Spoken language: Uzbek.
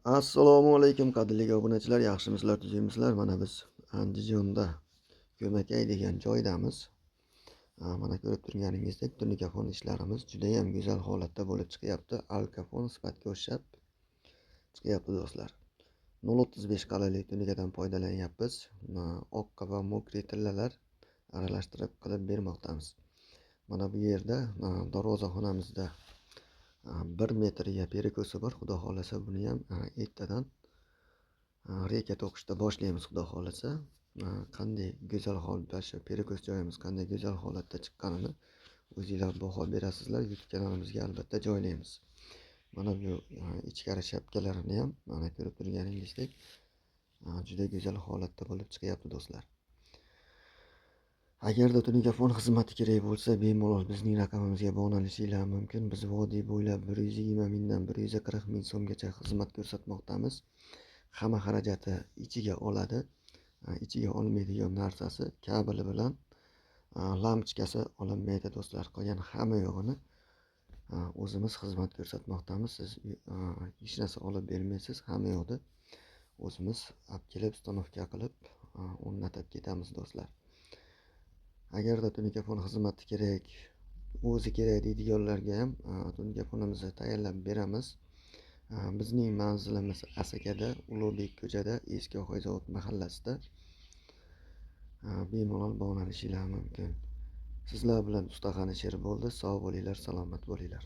Assalomu alaykum, qadrli obunachilar, yaxshimisizlar, tuzukmisizlar? Mana biz Andijonda Ko'makay degan joydamiz. Mana ko'rib turganingizdek, tunikafon ishlarimiz juda ham go'zal holatda bo'lib chiqyapti. Alkafon sifatga o'xshab chiqyapti, do'stlar. 0.35 qalinlik tunikadan foydalanyapmiz. Oqqa va мокрый tillalar aralashtirib qilib bermoqdamiz. Mana bu yerda darvozaxonamizda 1 metrga перекос i bor. Xudo xohlasa, buni ham ertadan рейка to'qishda boshlaymiz, xudo xohlasa. Qanday go'zal holatda shu перекос joyimiz qanday go'zal holatda chiqqanini o'zinglar baho berasizlar. YouTube kanalimizga albatta joylaymiz. Mana bu ichkari shapkalarini ham mana ko'rib turganingizdek, juda go'zal holatda bo'lib chiqyapti, do'stlar. Agarda tunikafon xizmati kerak bo'lsa, bemalol bizning raqamimizga bog'lanishinglar mumkin. Biz vodiy bo'ylab 120 mingdan 140 ming so'mgacha xizmat ko'rsatmoqdamiz. Hamma xarajati ichiga oladi. Ichiga olmaydigan narsasi kabeli bilan lampochkasi olinmaydi, do'stlar. Qolgan hamma yo'g'ini o'zimiz xizmat ko'rsatmoqdamiz. Siz hech narsa olib bermaysiz, hamma yoqni o'zimiz olib kelib, установка qilib, o'rnatib ketamiz, do'stlar. Agarda tunikafon xizmati kerak, o'zi kerak deydiganlarga ham tunikafonimizni tayyorlab beramiz. Bizning manzilimiz Asakada, Ulug'bek ko'chada, eski Oqoy mahallasida. Bemalol bog'lanishinglar mumkin. Sizlar bilan Ustaxon Sher bo'ldi. Sog' bo'linglar, salomat bo'linglar.